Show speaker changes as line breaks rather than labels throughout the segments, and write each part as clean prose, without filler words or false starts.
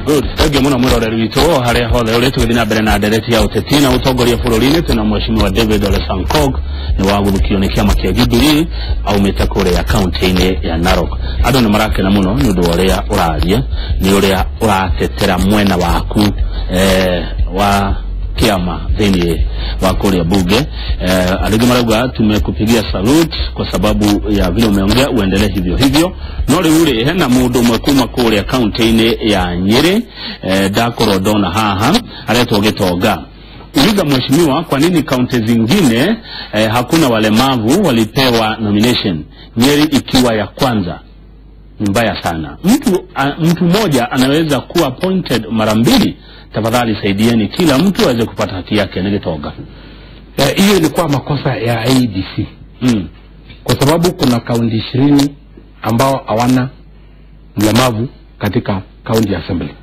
Good. Thengiũ mũno mwĩroreri witũ harĩa hothe ũrĩ, tũgĩthiĩ na mbere na ndereti ya ũteti na ũtongoria bũrũri-inĩ. Twĩna Mheshimiwa David Ole Sankok, nĩ waguthũkio nĩ kĩama kĩa Jubilee, aumĩte kũrĩa kaunti-inĩ ya Narok. Andũ nĩ marakena mũno nĩ ũndũ wa ũrĩa ũraria, nĩ ũrĩa ũratetera mwena waku wa kiama thĩinĩ wa kũrĩa bunge. Andũ aingĩ marauga tumekupigia salute kwa sababu ya vile umeongea, uendelee hivyo hivyo. No rĩu rĩ, hena mũndũ ũmwe kuma kũrĩa kaunti-inĩ ya Nyĩrĩ, ndakorwo ndona haha, aretwo Gĩtonga. Uliza mheshimiwa, kwa nini kaunti zingine hakuna walemavu walipewa nomination, Nyeri ikiwa ya kwanza? Ni mbaya sana. Mtu mmoja anaweza kuwa appointed mara mbili. Tafadhali saidieni kila mtu aweze kupata haki yake. Ni Gĩtonga.
Hiyo ilikuwa makosa ya IEBC. Kwa sababu kuna kaunti 20 ambao hawana mlemavu katika county assembly.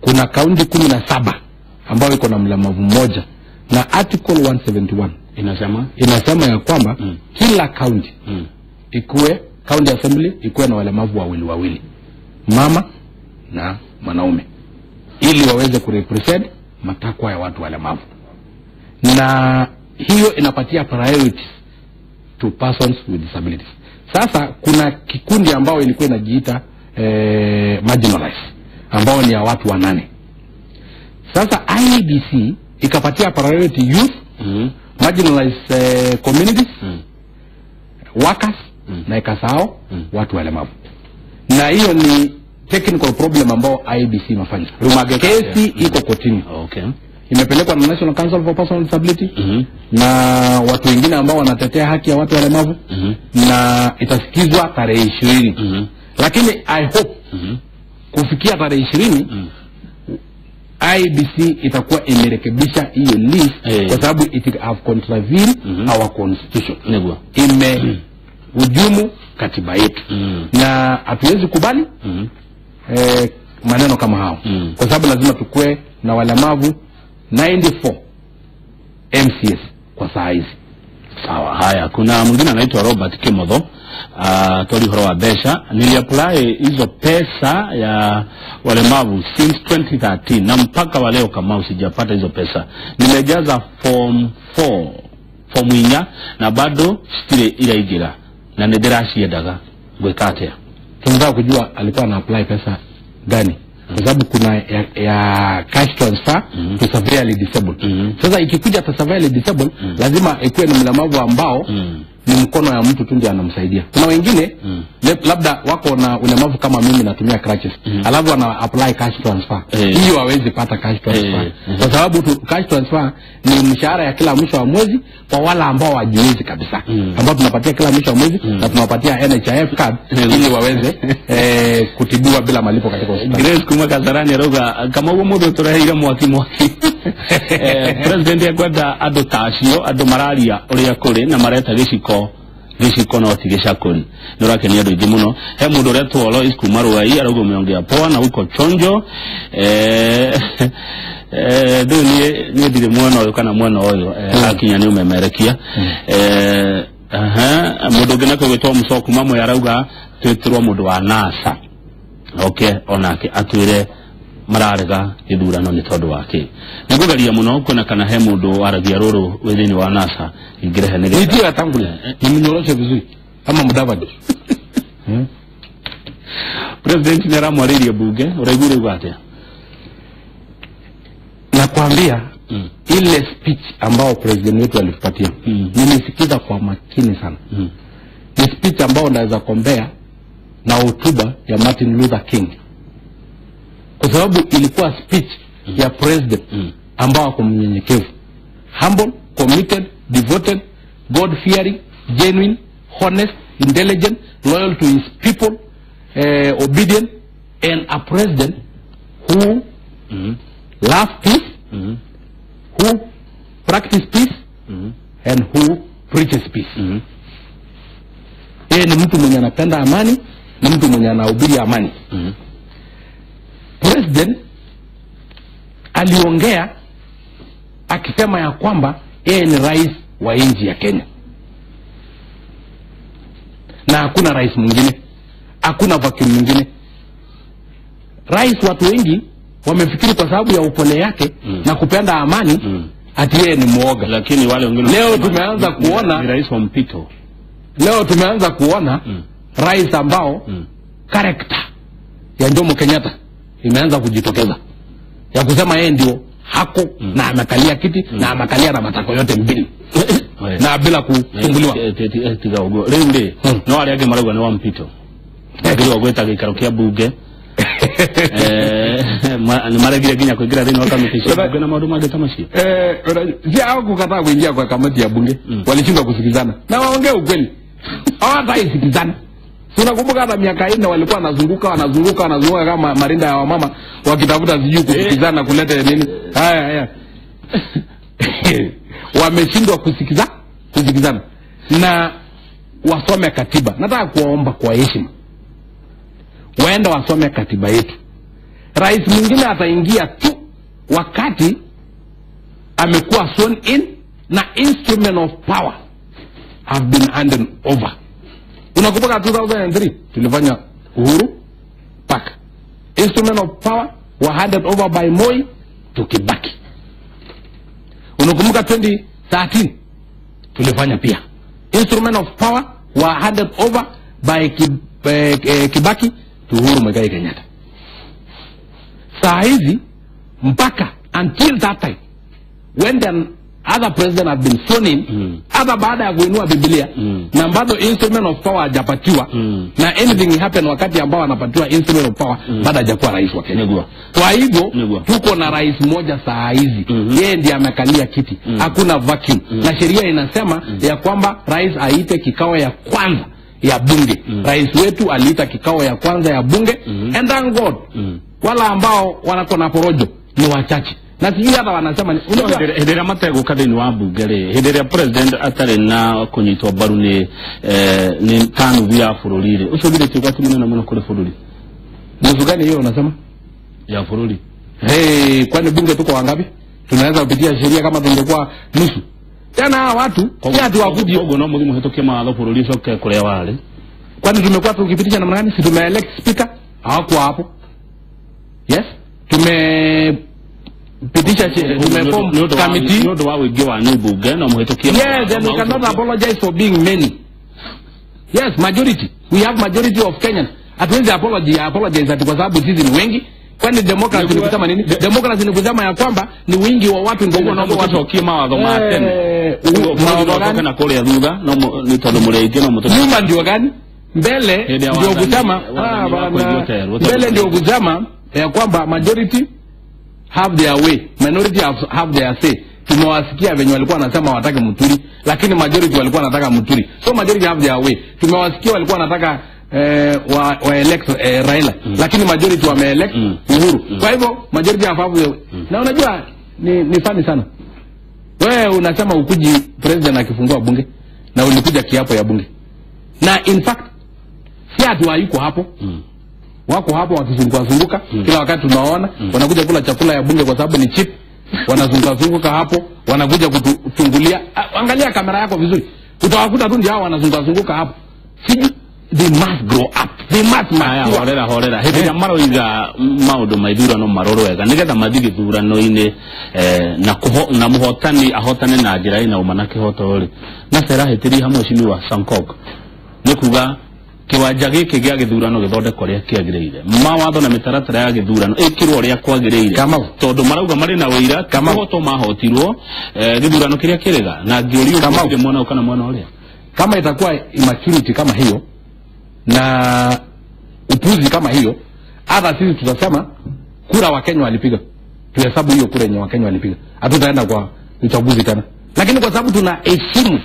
Kuna kaunti 17 ambao iko na mlemavu mmoja, na article 171 inasema ya kwamba kila kaunti ikuwe county assembly ikuwe na walemavu wawili wawili, mama na mwanaume, ili waweze kurepresent matakwa ya watu walemavu. Na hiyo inapatia priority to persons with disabilities. Sasa kuna kikundi ambao ilikuwa inajiita marginalized, ambao ni ya watu 8. Sasa IEBC ikapatia priority youth, marginalized communities, workers, na ikasahau watu walemavu. Na hiyo ni technical problem ambao IEBC imefanya. Kesi iko kotini.
Okay.
Imepelekwa na National Council for Personal Disability na watu wengine ambao wanatetea haki ya watu walemavu, na itasikizwa tarehe 20. Lakini I hope kufikia tarehe 20 IEBC itakuwa imerekebisha hiyo list, kwa sababu it have contravened our constitution. Ime hujumu katiba yetu. Na hatuwezi kubali maneno kama hao. Kwa sababu lazima tukue na walemavu 94 MCS kwa saa hizi.
Sawa. Haya, kuna mwingine anaitwa Robert Kimotho, tori horo wa besha. Niliapply hizo pesa ya walemavu since 2013 na mpaka wa leo kama usijapata hizo pesa. Nimejaza form 4, form 4 na bado stile ila igira na nĩndĩraciendaga gwĩka atĩa?
Tunataka kujua alikuwa ana apply pesa gani, kwa sababu kuna ya cash transfer to severely disabled. Sasa ikikuja to severely disabled, lazima ikuwe ni mlemavu ambao ni mkono ya mtu tu ndiye anamsaidia. Kuna wengine labda wako na ulemavu kama mimi, natumia crutches, alafu ana apply cash transfer. Hiyo hawezi pata cash transfer. Kwa sababu cash transfer ni mshahara ya kila mwisho wa mwezi kwa wale ambao hawajiwezi kabisa. Ambao tunapatia kila mwisho wa mwezi, na tunawapatia NHIF card ili waweze kutibiwa bila malipo katika hospitali.
Grace kuma Kasarani arauga kama uguo mũndũ tũreheire mwaki mwaki. President ekwenda andũ ta acio, andũ mararia ũrĩa kũrĩ na mareta gĩciko gĩciko no ti gĩcakũri. Nĩ ũrakenia andũ aingĩ mũno. He mũndũ ũretwo Lois kuma Ruai arauga umeongea poa na uko chonjo. Rĩu niĩ ndirĩ mwena ũyũ kana mwena ũyũ, akinya nĩ ũmemerekia. Mũndũ ũngĩ nake ũgwĩtwo Mũcoku Mamwe arauga twĩtĩrwo mũndũ wa NASA. Okay, onake atwĩre mararega gĩthurano nĩ tondũ wa kĩ. Nĩngũgeria mũno kuona kana he mũndũ waragia rũrũ wĩ thĩinĩ wa NASA ingĩrehe nĩgetha
Ndio atangulia. Nimnyoroshe vizuri kama Mudavadi.
President nĩ aramwarĩirie bunge, ũraiguire uga atĩa?
Nakwambia ile speech ambao president wetu alitupatia, nimesikiza kwa makini sana. Ni speech ambao naweza kombea na hotuba ya Martin Luther King, kwa sababu ilikuwa speech ya president ambao ako mnyenyekevu, humble, committed, devoted, God fearing, genuine, honest, intelligent, loyal to his people, obedient, and a president who love peace, who practice peace, and who preaches peace. Yeye ni mtu mwenye anapenda amani, ni mtu mwenye anahubiri amani. President aliongea akisema ya kwamba yeye ni rais wa nchi ya Kenya, na hakuna rais mwingine, hakuna vacuum mwingine. Rais, watu wengi Wamefikiri kwa sababu ya upole yake na kupenda amani ati yeye ni muoga.
Lakini wale wengine
leo tumeanza kuona
ni rais wa mpito.
Leo tumeanza kuona rais ambao character ya Jomo Kenyatta imeanza kujitokeza, ya kusema yeye ndio hako na amekalia kiti na amekalia na matako yote mbili na bila kufunguliwa.
Tiga ugo rĩu no arĩa angĩ marauga nĩ wa mpito ngirwo gwĩta gĩikaro kĩa bunge nĩ maregire nginya kũingĩra thĩinĩ wa kamĩtĩ cia bunge na maũndũ mangĩ ta macio.
Si hao kukataa kuingia kwa kamati ya bunge, walishindwa kusikizana na waongee ukweli, hawataisikizana. Unakumbuka hata miaka 4 walikuwa wanazunguka kama marinda ya wamama wakitafuta sijui kusikizana kuleta nini. Haya haya. Wameshindwa kusikizana. Na wasome katiba. Nataka kuwaomba kwa heshima, waende wasome katiba yetu. Rais mwingine ataingia tu wakati amekuwa sworn in na instrument of power have been handed over. Unakumbuka 2003 tulifanya Uhuru Park. Instrument of power were handed over by Moi to Kibaki. Unakumbuka 2013 tulifanya pia. Instrument of power were handed over by Kibaki to Uhuru Muigai Kenyatta. Saa hizi mpaka until that time when the other president have been sworn in, hata baada ya kuinua Biblia na bado instrument of power hajapatiwa, na anything happen wakati ambao anapatiwa instrument of power baada hajakuwa rais wa Kenya. Kwa hivyo tuko na rais mmoja saa hizi, yeye ndiye amekalia kiti, hakuna vacuum. Na sheria inasema ya kwamba rais aite kikao ya kwanza ya bunge. Rais wetu aliita kikao ya kwanza ya bunge, and thank God wala ambao wanako na porojo ni wachache. Na sijui hata wanasema
hĩndĩ ĩrĩa mategũka thĩinĩ wa bunge rĩ, hĩndĩ ĩrĩa president atarĩ na kũnyitwo mbaru nĩ ta nuthu ya bũrũri rĩ, ũcio githĩ ti ũgwati mũnene mũno kũrĩ bũrũri?
Nusu gani hiyo unasema?
Ya bũrũri.
Hey, kwani bunge tuko wangapi? Tunaweza kupitia sheria kama tungekuwa nusu? Tena hawa watu si ati wakuji
ũguo no mũthiĩ mũhĩtũkie mawatho bũrũri ũcoke kũrĩa warĩ.
Kwani tumekuwa tukipitisha namna gani? Si tumeelect speaker, hawakuwa hapo. Yes, tume pitisha tumeform committee
nĩ ũndũ wa ũingĩ wa bunge no mũhĩtũkie.
Yes, and we cannot apologize for being many. Yes, majority. We have majority of Kenyans. Hatuwezi apologize ati kwa sababu sisi ni wengi. Kwani democracy ni kusema nini? Democracy ni kusema ya kwamba ni wingi wa watu ndio
wanaochokia mawatho ma tene. Mawatho gani? Na kũrĩa thutha no nĩ tondũ mũrĩ aingĩ no mũtũke.
Nyuma ndio gani? Mbele ndio kusema mbele ndio kusema ya kwamba majority have their way, minority have their say. Tumewasikia venye walikuwa wanasema wataka Muturi, lakini majority walikuwa wanataka Muturi. So majority have their way. Tumewasikia walikuwa wanataka wa elect Raila, lakini majority wame elect Uhuru. Kwa hivyo majority have their way. Na unajua ni funny sana. Wewe unasema ukuji president akifungua bunge na ulikuja kiapo ya bunge. Na in fact si ati hayuko hapo. Wako hapo wakizunguka zunguka kila wakati tunaona wanakuja kula chakula ya bunge kwa sababu ni cheap. Wanazunguka zunguka hapo, wanakuja kutuchungulia. Angalia kamera yako vizuri, utawakuta tu ndio hao wanazunguka zunguka hapo. Siji, they must grow up. They must mature.
Horera horera. Hĩndĩ ĩrĩa maroiga maũndũ ma ithurano marorwo wega nĩgetha mathiĩ gĩthurano-inĩ na mũhotani ahotane na njĩra ĩna ũma na kĩhoto rĩ, na serahĩtĩria hamwe mheshimiwa Sankok nĩ kuga kiwanja gĩkĩ gĩa gĩthurano gĩthondekwo ũrĩa kĩagĩrĩire, mawatho na mĩtaratara ya gĩthurano ĩkĩrwo ũrĩa kwagĩrĩire, tondũ marauga marĩ na ũira kũhotwo mahotirwo gĩthurano kĩrĩa kĩrĩga na ngĩũrio ũngĩ mwana ũyũ kana mwana ũrĩa.
Kama itakuwa immaturity kama hiyo na upuzi kama hiyo, hata sisi tutasema kura wa Kenya walipiga, tuhesabu hiyo kura yenye wa Kenya walipiga, hatutaenda kwa uchaguzi tena. Lakini kwa sababu tunaheshimu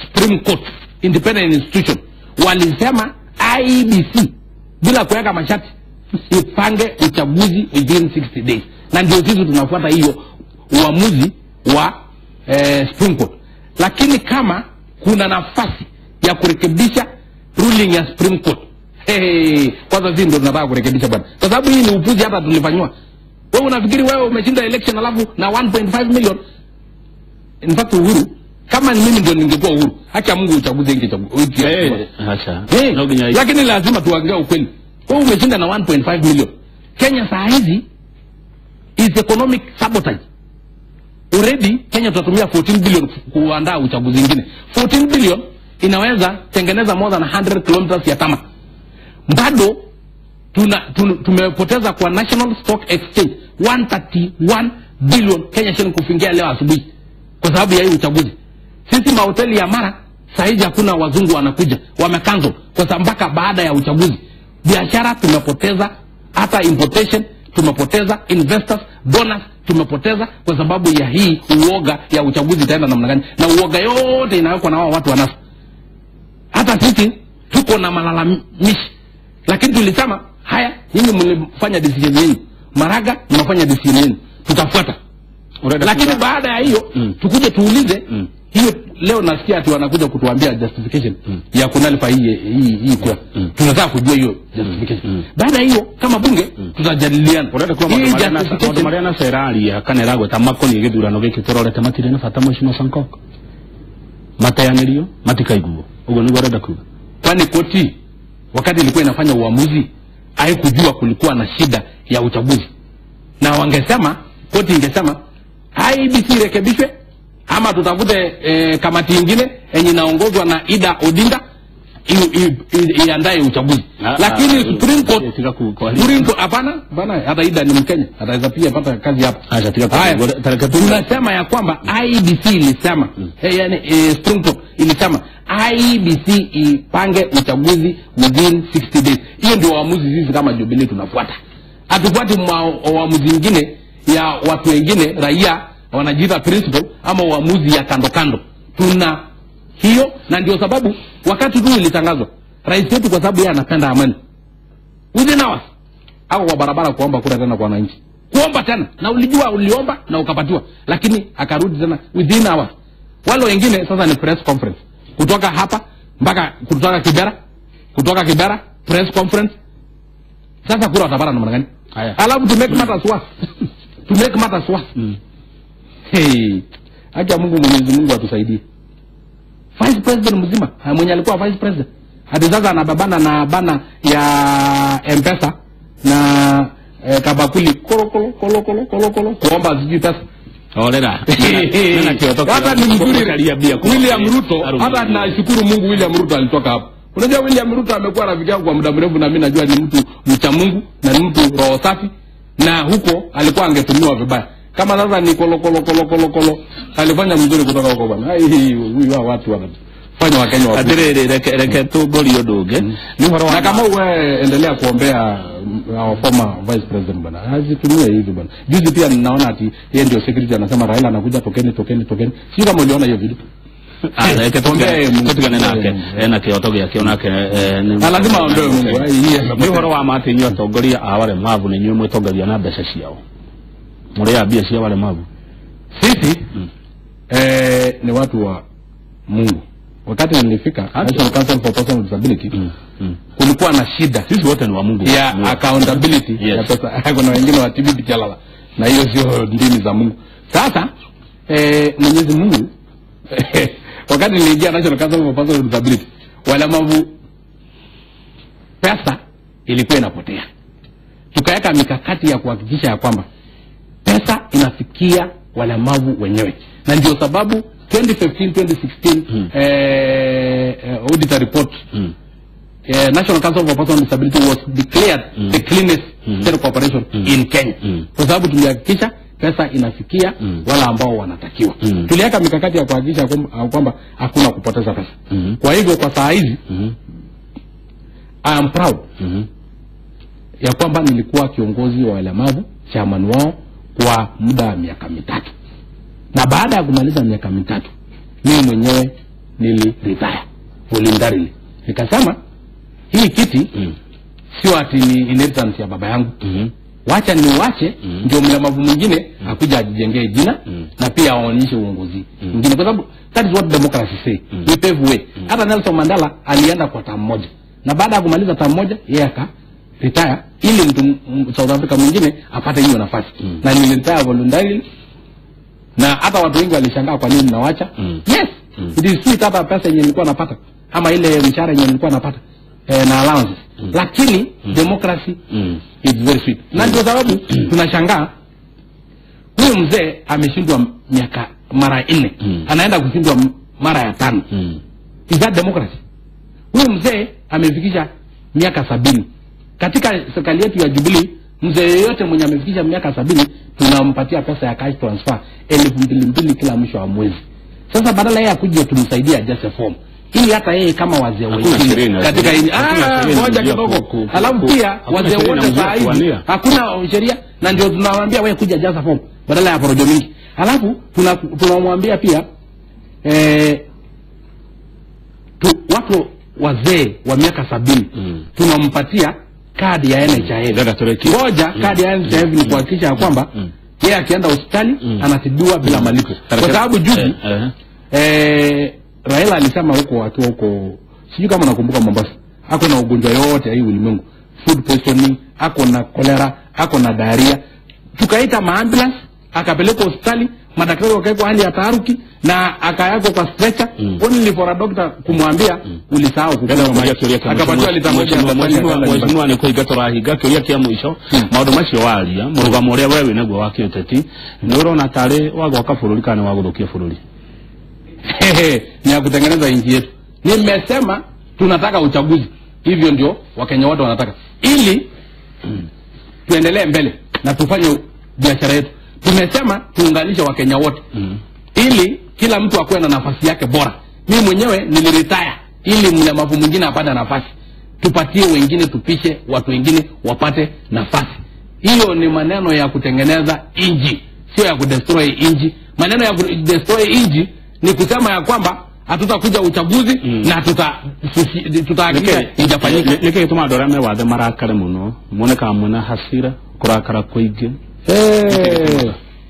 Supreme Court, independent institution, walisema IEBC bila kuweka masharti ipange uchaguzi within 60 days, na ndio sisi tunafuata hiyo uamuzi wa Supreme Court. Lakini kama kuna nafasi ya kurekebisha ruling ya Supreme Court, hey, kwanza sisi ndio tunataka kurekebisha bwana, kwa sababu hii ni upuzi hata tulifanywa. Wewe unafikiri wewe umeshinda election alafu na 1.5 million? In fact Uhuru, kama ni mimi ndio ningekuwa Uhuru, haki ya Mungu uchaguzi ingechagua.
Acha.
Lakini lazima tuongee ukweli. Wewe umeshinda na 1.5 million. Kenya saa hizi It is economic sabotage. Already Kenya tutatumia 14 billion kuandaa uchaguzi mwingine. 14 billion inaweza tengeneza more than 100 kilometers ya tarmac. Bado tumepoteza kwa National Stock Exchange 131 billion Kenya shilling kufingia leo asubuhi kwa sababu ya hii uchaguzi. Sisi mahoteli ya Mara saizi hakuna wazungu wanakuja, wamecancel kwa sababu mpaka baada ya uchaguzi. Biashara tumepoteza, hata importation tumepoteza, investors, donors tumepoteza kwa sababu ya hii uoga ya uchaguzi itaenda namna gani, na uoga yote inawekwa na wao watu wanasa. Hata sisi tuko na malalamishi, lakini tulisema haya, nyinyi mlifanya decision yenu, Maraga mnafanya decision yenu, tutafuata. Lakini baada ya hiyo tukuje tuulize. Hiyo leo nasikia ati wanakuja kutuambia justification ya kunalipa hii kwa. Tunataka kujua hiyo justification. Baada hiyo kama bunge tutajadiliana.
Urenda Mariana Serali akanera gweta makoni githurano giki turorete matire na bata mheshimiwa Sankok. Mateanirio matikaiguo. Uguo niguo urenda kuuga.
Kwani koti wakati ilikuwa inafanya uamuzi haikujua kulikuwa na shida ya uchaguzi. Na wangesema koti ingesema IEBC irekebishwe ama tutafute kamati nyingine yenye inaongozwa na Ida Odinga iandae uchaguzi. Lakini Supreme Court hapana bana, hata Ida ni Mkenya, ataweza pia pata kazi hapa. Tunasema ya kwamba IEBC ilisema, yani Supreme Court ilisema IEBC ipange uchaguzi within 60 days. Hiyo ndio uamuzi sisi kama Jubilee tunafuata. Hatufuati uamuzi mwingine ya watu wengine raia wanajiita principle ama uamuzi ya kando kando. Tuna hiyo, na ndio sababu wakati tu ilitangazwa rais wetu, kwa sababu yeye anapenda amani, within hours au wa barabara kuomba kura tena kwa wananchi, kuomba tena, na ulijua uliomba na ukapatiwa, lakini akarudi tena within hours. Wale wengine sasa ni press conference kutoka hapa mpaka kutoka Kibera, kutoka Kibera press conference. Sasa kura watapata namna gani? Alafu to make matters worse, to make matters worse, hey, haki Mungu, Mwenyezi Mungu atusaidie. Vice President mzima mwenye alikuwa Vice President hadi sasa anababana na bana ya M-Pesa na kabakuli kolo kolo kolo kolo kolo kolo kuomba sijui pesa.
Olera.
Hata ni mzuri William Ruto, hata nashukuru Mungu William Ruto alitoka hapo. Unajua William Ruto amekuwa rafiki yangu kwa muda mrefu, na mimi najua ni mtu mcha Mungu na ni mtu roho safi, na huko alikuwa angetumiwa vibaya. Kama sasa ni kolo kolo kolo kolo kolo alifanya mzuri kutoka huko bwana. Hai huyu watu wanafanya Wakenya wa.
Atiriri reke tugorio ndunge. Ni horo
na kama wewe endelea kuombea our former vice president bwana. Azitumie hizi bwana. Juzi pia ninaona ati yeye ndio secretary anasema Raila anakuja tokeni tokeni tokeni. Sio kama uliona hiyo video.
Reke tugane nake na kioto gĩake onake
na lazima aombewe Mungu.
Ni horo wa ma atĩ inyuĩ atongoria a walemavu nĩ inyuĩ mwĩtongagia na mbeca ciao. Mũrĩa mbia cia walemavu.
Sisi ni watu wa Mungu. Wakati nilifika National Council for Persons with Disability, kulikuwa na shida.
Sisi wote ni wa Mungu.
Ya accountability ya pesa. Kuna wengine wa TB Jalala. Na hiyo sio dini za Mungu. Sasa Mwenyezi Mungu wakati niliingia National Council for Persons with Disability, walemavu pesa ilikuwa inapotea. Tukaweka mikakati ya kuhakikisha ya kwamba pesa inafikia walemavu wenyewe. Na ndio sababu 2015 2016 auditor report National Council for Persons with Disability was declared the cleanest state corporation in Kenya. Kwa sababu tulihakikisha pesa inafikia wala ambao wanatakiwa. Tuliweka mikakati ya kuhakikisha kwamba hakuna kupoteza pesa. Kwa hivyo kwa saa hizi I am proud ya kwamba nilikuwa kiongozi wa walemavu, chairman wao kwa muda wa miaka 3. Na baada ya kumaliza miaka 3, mimi mwenyewe nili retire voluntarily. Nikasema hii kiti sio ati ni inheritance ya baba yangu. Wacha niwache ndio mlemavu mwingine akuja ajijengee jina na pia aonyeshe uongozi mwingine, kwa sababu that is what democracy say. We pave way. Hata Nelson Mandela alienda kwa term moja, na baada ya kumaliza term moja yeye aka retire ili mtu South Africa mwingine apate hiyo nafasi. Na nili retire voluntarily, na hata watu wengi walishangaa kwa nini nawacha. Yes, it is sweet hata pesa yenye nilikuwa napata ama ile mshahara yenye nilikuwa napata na allowances. Lakini democracy is very sweet. Na ndio sababu tunashangaa Huyu mzee ameshindwa miaka mara 4. Anaenda kushindwa mara ya 5. Is that democracy? Huyu mzee amefikisha miaka 70. Katika serikali yetu ya Jubilee, mzee yeyote mwenye amefikisha miaka 70 tunampatia pesa ya cash transfer 2,000 kila mwisho wa mwezi. Sasa badala yeye akuje tumsaidie ajaze form ili hata yeye kama wazee wengine katika hii moja kidogo. Alafu pia wazee wote saa hizi hakuna sheria, na ndio tunawaambia wewe kuja jaza form badala ya porojo mingi. Alafu tunamwambia pia watu wazee wa miaka 70 tunampatia kadi ya NHIF. Ngoja, kadi ya NHIF ni kuhakikisha kwamba yeye akienda hospitali anatibiwa bila malipo. Kwa sababu juzi Raila alisema huko akiwa huko, sijui kama nakumbuka Mombasa, ako na ugonjwa yote hii ulimwengu, food poisoning, ako na cholera, ako na diarrhea. Tukaita maambulance, akapelekwa hospitali, madaktari wakawekwa hali ya taharuki na akayako kwa stretcher. Only for a doctor kumwambia ulisahau kukunywa maji. Akapatiwa lita moja.
Mheshimiwa ni kuiga turahiga kiuria kia mwisho maundu macio waria murugamo uria wewe naguo wa kiuteti ni urona tari wa gwaka bururi kana wa guthukia bururi?
Ni ya kutengeneza nchi yetu. Nimesema tunataka uchaguzi, hivyo ndio Wakenya wote wanataka, ili tuendelee mbele na tufanye biashara yetu. Tumesema tuunganishe Wakenya wote ili kila mtu akuwe na nafasi yake bora. Mimi mwenyewe niliretire ili mlemavu mwingine apate nafasi, tupatie wengine, tupishe watu wengine wapate nafasi. Hiyo ni maneno ya kutengeneza inji, sio ya kudestroy inji. Maneno ya kudestroy inji ni kusema ya kwamba hatutakuja uchaguzi na tutahakikisha injafanyika.
Nike gituma andu aria me wathe marakare muno monekaga mwena hasira kurakara kuingi.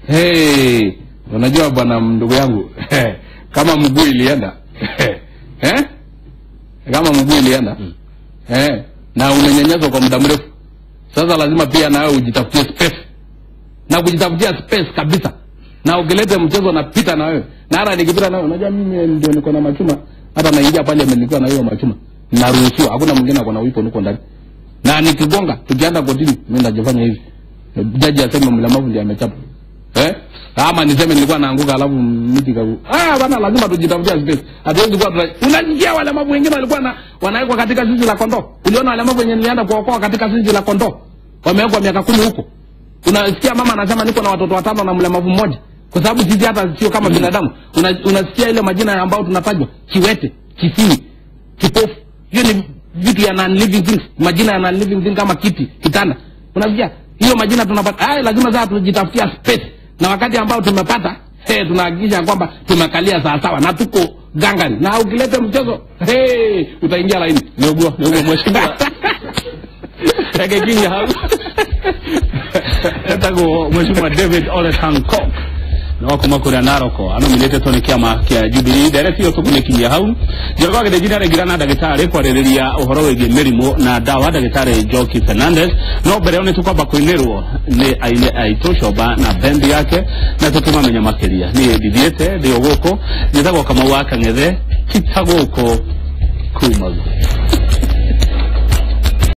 Hey, unajua bwana ndugu yangu, kama mguu ilienda kama mguu ilienda na umenyanyaswa kwa muda mrefu, sasa lazima pia na wewe ujitafutie space, na kujitafutia space kabisa, na ukilete mchezo na pita na wewe. Na hata nikipita na wewe, unajua mimi ndio niko na machuma, hata naingia pale nilikuwa na hiyo machuma, naruhusiwa, hakuna mwingine akona wipo niko ndani. Na nikigonga tukienda kotini mimi ndajifanya hivi, jaji aseme mlemavu ndiye amechapa. Ama niseme nilikuwa naanguka alafu miti kavu. Bana lazima tujitafutie space. Hatuwezi kuwa unasikia walemavu wengine walikuwa wanawekwa katika zizi la kondoo. Uliona walemavu wenye nilienda kuokoa katika zizi la kondoo. Wamewekwa miaka 10 huko. Unasikia mama anasema niko na watoto 5 na mlemavu mmoja. Kwa sababu sisi hata sio kama binadamu. Unasikia ile majina ambayo tunatajwa, kiwete, kisimi, kipofu. Hiyo ni vitu ya non living things, majina ya non living things kama kiti, kitanda. Unasikia hiyo majina tunapata. Lazima sasa tujitafutia space. Na wakati ambao tumepata, tunahakikisha kwamba tumekalia sawa sawa na tuko gangani. Na ukileta mchezo, utaingia laini.
Ndio mheshimiwa. Reke kinya hapo. Etagwo Mheshimiwa David Ole Sankok. Na wako makura Naroko anominĩtetwo nĩ kĩama kĩa Jubilee. Ndereti ĩyo tũkũmĩkinyia hau. Njoroge wa Gĩthĩnji nĩarĩngira na ndagĩtarĩ kwarĩrĩria ũhoro wĩgiĩ mĩrimũ na ndawa, ndagĩtarĩ Njoki Fernandez. No mbere ĩyo nĩ tũkwamba kũinĩrwo nĩ aini aitũ Coba na bendi yake na tũkĩmamenya makĩria. Niĩ ndithiĩte ndĩ o gũkũ, njĩtagwo Kamau wa Kang'ethe, ti ta gũkũ kumagu.